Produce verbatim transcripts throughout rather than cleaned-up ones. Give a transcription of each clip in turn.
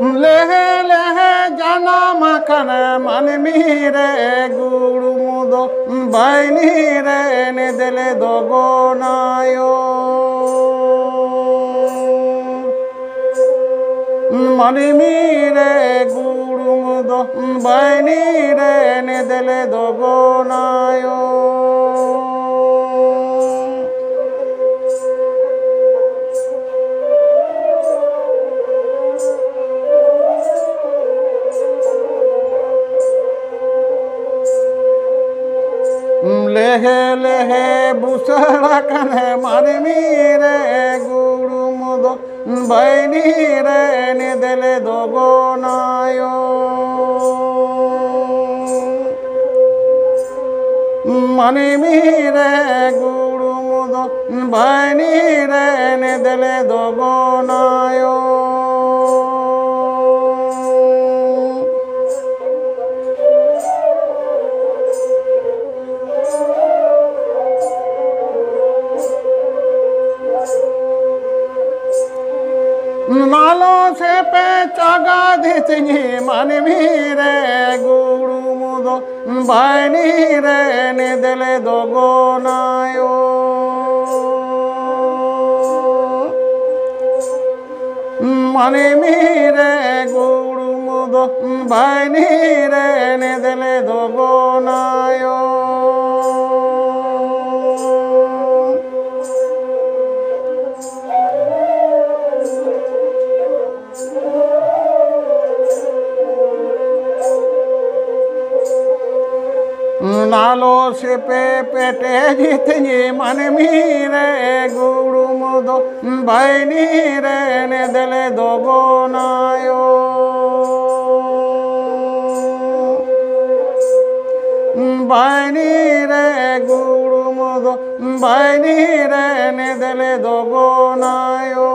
ᱞᱮᱦᱮ ᱞᱮᱦᱮ ᱡᱟᱱᱟᱢ ᱟᱠᱟᱱ ᱢᱟᱹᱱᱢᱤ ᱨᱮ ᱜᱩᱲᱩᱢ ᱫᱚ ᱵᱟᱭᱱᱤ ᱨᱮ ᱱᱮᱫᱮᱞᱮ ᱫᱚ ᱜᱚᱱᱟᱭᱳ᱾ ᱢᱟᱹᱱᱢᱤ ᱨᱮ ᱜᱩᱲᱩᱢ ᱫᱚ ᱵᱟᱭᱱᱤ ᱨᱮ ᱱᱮᱫᱮᱞᱮ ᱫᱚ ᱜᱚᱱᱟᱭᱳ᱾ ᱞᱮᱦᱮ ᱞᱮᱦᱮ ᱵᱩᱥᱟᱹᱲ ᱟᱠᱟᱱ ᱢᱟᱹᱱᱢᱤ ᱨᱮ ᱜᱩᱲᱩᱢ ᱫᱚ ᱵᱟᱭᱱᱤ ᱨᱮ ᱱᱮᱫᱮᱞᱮ ᱫᱚ ᱜᱚᱱᱟᱭᱳ᱾ ᱢᱟᱹᱱᱢᱤ ᱨᱮ ᱜᱩᱲᱩᱢ ᱫᱚ ᱵᱟᱭᱱᱤ ᱨᱮ ᱱᱮᱫᱮᱞᱮ ᱫᱚ ᱜᱚᱱᱟᱭᱳ᱾ ᱱᱟᱞᱚ ᱥᱮᱯᱮ ᱪᱟᱜᱟᱫ ᱛᱤᱧ ᱢᱟᱹᱱᱢᱤ ᱨᱮ ᱜᱩᱲᱩᱢ ᱫᱚ ᱵᱟᱭᱱᱤ ᱨᱮ ᱱᱮᱫᱮᱞᱮ ᱫᱚ ᱜᱚᱱᱟᱭᱳ᱾ ᱢᱟᱹᱱᱢᱤ ᱨᱮ ᱜᱩᱲᱩᱢ ᱫᱚ ᱵᱟᱭᱱᱤ ᱨᱮ ᱱᱮᱫᱮᱞᱮ ᱫᱚ ᱜᱚᱱᱟᱭᱳ᱾ ᱱᱟᱞᱚ ᱥᱮᱯᱮ ᱯᱮᱴᱮᱡ ᱛᱤᱧ ᱢᱟᱹᱱᱢᱤ ᱨᱮ ᱜᱩᱲᱩᱢ ᱫᱚ ᱵᱟᱭᱱᱤ ᱨᱮ ᱱᱮᱫᱮᱞᱮ ᱫᱚ ᱜᱚᱱᱟᱭᱳ᱾ ᱵᱟᱭᱱᱤ ᱨᱮ ᱜᱩᱲᱩᱢ ᱫᱚ ᱵᱟᱭᱱᱤ ᱨᱮ ᱱᱮᱫᱮᱞᱮ ᱫᱚ ᱜᱚᱱᱟᱭᱳ᱾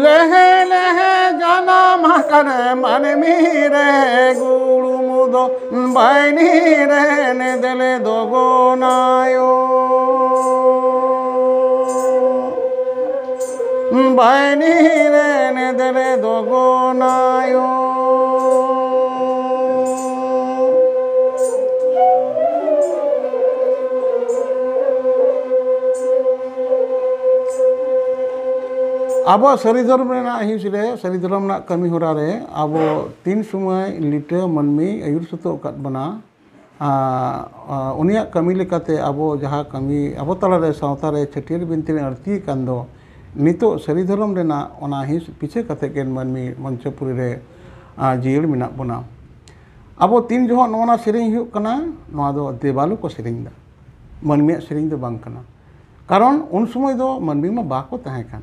ᱞᱮᱦᱮ ᱞᱮᱦᱮ ᱡᱟᱱᱟᱢ ᱠᱟᱱ ᱢᱟᱹᱱᱢᱤ ᱨᱮ ᱜᱩᱲᱩᱢ ᱫᱚ ᱵᱟᱭᱱᱤ ᱨᱮᱱ ᱫᱮᱞᱮ ᱫᱚᱜᱚᱱᱟᱭᱳ᱾ ᱵᱟᱭᱱᱤ ᱨᱮᱱ ᱫᱮᱞᱮ ᱫᱚᱜᱚᱱᱟᱭᱳ᱾ ᱟᱵᱚᱣᱟᱜ ᱥᱟᱹᱨᱤ ᱫᱷᱚᱨᱚᱢ ᱨᱮᱱᱟᱜ ᱦᱤᱸᱥ ᱨᱮ, ᱥᱟᱹᱨᱤ ᱫᱷᱚᱨᱚᱢ ᱨᱮᱱᱟᱜ ᱠᱟᱹᱢᱤ ᱦᱚᱨᱟ ᱨᱮ ᱟᱵᱚ ᱛᱤᱱ ᱥᱚᱢᱚᱭ ᱞᱤᱴᱟᱹ ᱢᱟᱹᱱᱢᱤ ᱟᱹᱭᱩᱨ ᱥᱟᱹᱛᱚᱜ ᱟᱠᱟᱫ ᱵᱚᱱᱟ, ᱟᱨ, ᱟᱨ ᱩᱱᱤᱭᱟᱜ ᱠᱟᱹᱢᱤ ᱞᱮᱠᱟᱛᱮ ᱟᱵᱚ ᱡᱟᱦᱟᱸ ᱠᱟᱹᱢᱤ ᱟᱵᱚ ᱛᱟᱞᱟᱨᱮ ᱥᱟᱶᱛᱟ ᱨᱮ ᱪᱷᱟᱹᱴᱭᱟᱹᱨ ᱵᱤᱱᱛᱤ ᱨᱮ ᱟᱹᱲᱛᱤ ᱟᱠᱟᱱ ᱫᱚ, ᱱᱤᱛᱚᱜ ᱥᱟᱹᱨᱤ ᱫᱷᱚᱨᱚᱢ ᱨᱮᱱᱟᱜ ᱚᱱᱟ ᱦᱤᱸᱥ ᱯᱤᱪᱷᱟᱹ ᱠᱟᱛᱮ ᱜᱮ ᱢᱟᱹᱱᱢᱤ ᱢᱚᱧᱪᱚᱯᱩᱨᱤ ᱨᱮ, ᱟᱨ, ᱡᱤᱭᱟᱹᱲ ᱢᱮᱱᱟᱜ ᱵᱚᱱᱟ᱾ ᱟᱵᱚ ᱛᱤᱱ ᱡᱚᱦᱚᱜ ᱱᱚᱣᱟ ᱥᱮᱨᱮᱧ ᱦᱩᱭᱩᱜ ᱠᱟᱱᱟ, ᱱᱚᱣᱟ ᱫᱚ ᱫᱮᱵᱟᱞᱳ ᱠᱚ ᱥᱮᱨᱮᱧ ᱮᱫᱟ, ᱢᱟᱹᱱᱢᱤᱭᱟᱜ ᱥᱮᱨᱮᱧ ᱫᱚ ᱵᱟᱝ ᱠᱟᱱᱟ᱾ ᱠᱟᱨᱚᱱ ᱩᱱ ᱥᱚᱢᱚᱭ ᱫᱚ ᱢᱟᱹᱱᱢᱤ ᱢᱟ ᱵᱟᱠᱚ ᱛᱟᱦᱮᱸ ᱠᱟᱱ᱾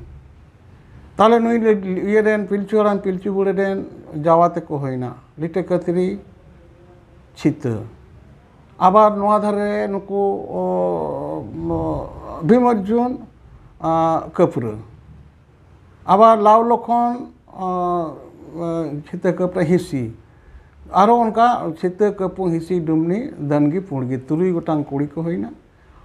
ᱛᱟᱦᱚᱞᱮ ᱱᱩᱭ ᱞᱮ-, ᱤᱭᱟᱹ ᱨᱮᱱ ᱯᱤᱞᱪᱩ ᱦᱟᱲᱟᱢ ᱯᱤᱞᱪᱩ ᱵᱩᱲᱦᱤ ᱨᱮᱱ ᱡᱟᱣᱟ ᱛᱮᱠᱚ ᱦᱩᱭᱱᱟ, ᱞᱤᱴᱟᱹ ᱠᱟᱹᱛᱨᱤ, ᱪᱷᱤᱛᱟᱹ᱾ ᱟᱵᱟᱨ ᱱᱚᱣᱟ ᱫᱷᱟᱨᱮ ᱱᱩᱠᱩ, ᱚ, ᱚ, ᱵᱷᱤᱢ ᱚᱨᱡᱩᱱ, ᱟ, ᱠᱟᱹᱯᱨᱟᱹ᱾ ᱟᱵᱟᱨ ᱞᱟᱣ ᱞᱚᱠᱷᱚᱱ, ᱟ, ᱟ, ᱪᱷᱤᱛᱟᱹ ᱠᱟᱹᱯᱨᱟᱹ ᱦᱤᱸᱥᱤ᱾ ᱟᱨᱚ ᱚᱱᱠᱟ ᱪᱷᱤᱛᱟᱹ ᱠᱟᱹᱯᱩ ᱦᱤᱸᱥᱤ ᱰᱩᱢᱱᱤ ᱫᱟᱹᱱᱜᱤ ᱯᱩᱸᱰᱜᱤ, ᱛᱩᱨᱩᱭ ᱜᱚᱴᱟᱝ ᱠᱩᱲᱤ ᱠᱚ ᱦᱩᱭᱱᱟ᱾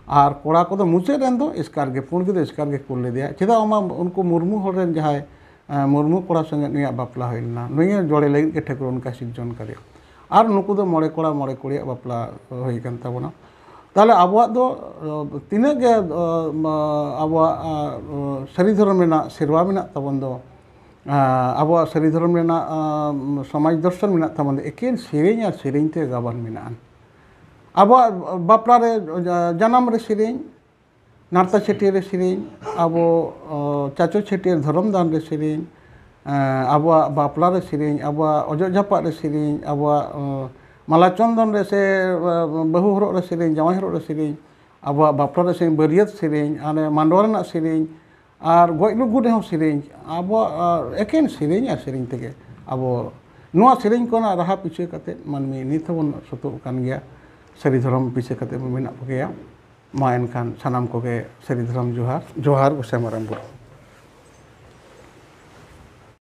ᱟᱨ ᱠᱚᱲᱟ ᱠᱚᱫᱚ ᱢᱩᱪᱟᱹᱫ ᱨᱮᱱ ᱫᱚ ᱮᱥᱠᱟᱨ ᱜᱮ, ᱯᱩᱸᱰ ᱜᱮ ᱫᱚ ᱮᱥᱠᱟᱨ ᱜᱮ ᱠᱩᱞ ᱞᱮᱫᱮᱭᱟ᱾ ᱪᱮᱫᱟᱜ ᱚᱱᱟ ᱩᱱᱠᱩ ᱢᱩᱨᱢᱩ ᱦᱚᱲ ᱨᱮᱱ ᱡᱟᱦᱟᱸᱭ, ᱮ, ᱢᱩᱨᱢᱩ ᱠᱚᱲᱟ ᱥᱚᱸᱜᱮ ᱱᱩᱭᱟᱜ ᱵᱟᱯᱞᱟ ᱦᱩᱭ ᱞᱮᱱᱟ, ᱱᱩᱭᱟᱜ ᱡᱚᱲᱮ ᱞᱟᱹᱜᱤᱫ ᱜᱮ ᱴᱷᱟᱹᱠᱩᱨ ᱚᱱᱠᱟ ᱥᱤᱨᱡᱚᱱ ᱠᱟᱫᱮᱭᱟ᱾ ᱟᱨ ᱱᱩᱠᱩ ᱫᱚ ᱢᱚᱬᱮ ᱠᱚᱲᱟ ᱢᱚᱬᱮ ᱠᱩᱲᱤᱭᱟᱜ ᱵᱟᱯᱞᱟ ᱦᱩᱭ ᱠᱟᱱ ᱛᱟᱵᱚᱱᱟ᱾ ᱛᱟᱦᱚᱞᱮ ᱟᱵᱚᱣᱟᱜ ᱫᱚ, ᱮ, ᱛᱤᱱᱟᱹᱜ ᱜᱮ, ᱮ, ᱢᱟ-, ᱟᱵᱚᱣᱟᱜ, ᱮ, ᱥᱟᱹᱨᱤ ᱫᱷᱚᱨᱚᱢ ᱨᱮᱱᱟᱜ ᱥᱮᱨᱣᱟ ᱢᱮᱱᱟᱜ ᱛᱟᱵᱚᱱ ᱫᱚ, ᱮ, ᱟᱵᱚᱣᱟᱜ ᱥᱟᱹᱨᱤ ᱫᱷᱚᱨᱚᱢ ᱨᱮᱱᱟᱜ, ᱮ, ᱥᱚᱢᱟᱡᱽ ᱫᱚᱨᱥᱚᱱ ᱢᱮᱱᱟᱜ ᱛᱟᱵᱚᱱ ᱫᱚ, ᱮᱠᱮᱱ ᱥᱮᱨᱮᱧ ᱟᱨ ᱥᱮᱨᱮᱧ ᱛᱮ ᱜᱟᱵᱟᱱ ᱢᱮᱱᱟᱜᱼᱟ᱾ ᱟᱵᱚᱣᱟᱜ ᱵᱟᱯᱞᱟ ᱨᱮ, ᱡᱟ-, ᱡᱟᱱᱟᱢ ᱨᱮ ᱥᱮᱨᱮᱧ, ᱱᱟᱨᱛᱟ ᱪᱷᱟᱹᱴᱭᱟᱹᱨ ᱨᱮ ᱥᱮᱨᱮᱧ, ᱟᱵᱚ, ᱚ, ᱪᱟᱪᱳ ᱪᱷᱟᱹᱴᱭᱟᱹᱨ ᱫᱷᱚᱨᱚᱢ ᱫᱟᱱ ᱨᱮ ᱥᱮᱨᱮᱧ, ᱮ, ᱟᱵᱚᱣᱟᱜ ᱵᱟᱯᱞᱟ ᱨᱮ ᱥᱮᱨᱮᱧ, ᱟᱵᱚᱣᱟᱜ ᱚᱡᱚᱜ ᱡᱟᱯᱟᱜ ᱨᱮ ᱥᱮᱨᱮᱧ, ᱟᱵᱚᱣᱟᱜ, ᱚ, ᱢᱟᱞᱟ ᱪᱚᱱᱫᱚᱱ ᱨᱮ ᱥᱮ, ᱚ, ᱵᱟᱹᱦᱩ ᱦᱚᱨᱚᱜ ᱨᱮ ᱥᱮᱨᱮᱧ, ᱡᱟᱶᱟᱭ ᱦᱚᱨᱚᱜ ᱨᱮ ᱥᱮᱨᱮᱧ, ᱟᱵᱚᱣᱟᱜ ᱵᱟᱯᱞᱟ ᱨᱮ ᱥᱮᱨᱮᱧ, ᱵᱟᱹᱨᱭᱟᱹᱛ ᱥᱮᱨᱮᱧ, ᱦᱟᱱᱮ ᱢᱟᱰᱣᱟ ᱨᱮᱱᱟᱜ ᱥᱮᱨᱮᱧ, ᱟᱨ ᱜᱚᱡ ᱞᱩᱜᱩ ᱨᱮᱦᱚᱸ ᱥᱮᱨᱮᱧ, ᱟᱵᱚᱣᱟᱜ, ᱟ, ᱮᱠᱮᱱ ᱥᱮᱨᱮᱧ ᱟᱨ ᱥᱮᱨᱮᱧ ᱛᱮᱜᱮ ᱟᱵᱚ ᱱᱚᱣᱟ ᱥᱮᱨᱮᱧ ᱠᱚᱨᱮᱱᱟᱜ ᱨᱟᱦᱟ ᱯᱤᱪᱷᱟᱹ ᱠᱟᱛᱮᱫ ᱢᱟᱹᱱᱢᱤ ᱱᱤᱛ ᱦᱚᱸᱵᱚᱱ ᱥᱩᱛᱩᱜ ᱠᱟᱱ ᱜᱮᱭᱟ, ᱥᱟᱹᱨᱤ ᱫᱷᱚᱨᱚᱢ ᱯᱤᱪᱷᱟᱹ ᱠᱟᱛᱮᱫ ᱵᱚᱱ ᱢᱮᱱᱟᱜ ᱠᱚᱜᱮᱭᱟ᱾ ᱢᱟ ᱮᱱᱠᱷᱟᱱ ᱥᱟᱱᱟᱢ ᱠᱚᱜᱮ ᱥᱟᱹᱨᱤ ᱫᱷᱚᱨᱚᱢ ᱡᱚᱦᱟᱨ, ᱡᱚᱦᱟᱨ ᱜᱚᱸᱥᱟᱭ ᱢᱟᱨᱟᱝ ᱵᱩᱨᱩ᱾